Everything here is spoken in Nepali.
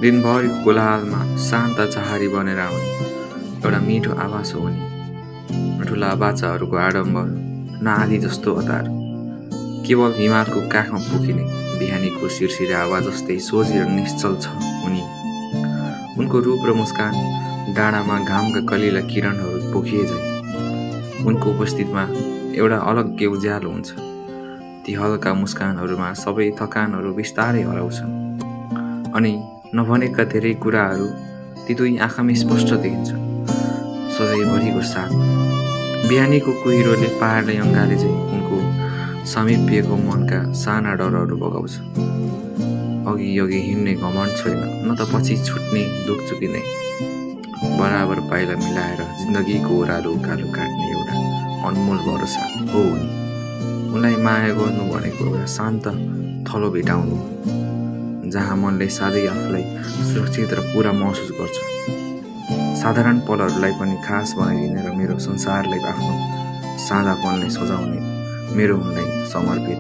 दिनभरिको कोलाहलमा शान्त चहारी बनेर आउने एउटा मिठो आवाज हो नि। ठुला बाचाहरूको आडम्बर नआदि जस्तो अतार केवल हिमालको काखमा पुगिने बिहानीको सिरसिरे आवाज जस्तै सोझी र निश्चल छ उनी। उनको रूप र मुस्कान डाँडामा घामका कलिला किरणहरू पोखिए झैँ। उनको उपस्थितिमा एउटा अलग्गै उज्यालो हुन्छ। ती हल्का मुस्कानहरूमा सबै थकानहरू बिस्तारै हराउँछन् अनि नभनेका धेरै कुराहरू ती दुई आँखामा स्पष्ट देखिन्छन्। सधैँभरिको साथ बिहानीको कुहिरोले पहाडलाई अँगाले चाहिँ उनको समीपिएको मनका साना डरहरू बगाउँछ। अघि अघि हिँड्ने घमण्ड छैन, न त पछि छुट्ने दुख चुकिँदै। बराबर पाइला मिलाएर जिन्दगीको ओह्रालो उकालो काट्ने एउटा अनमोल भरोसा हो उनी। उनलाई माया गर्नु भनेको एउटा शान्त थलो भेटाउनु, जहाँ मनले साधै आफूलाई सुरक्षित र पुरा महसुस गर्छ। साधारण पलहरूलाई पनि खास बनाइदिने र मेरो संसारलाई आफ्नो सादापनले सजाउने मेरो उनलाई समर्पित।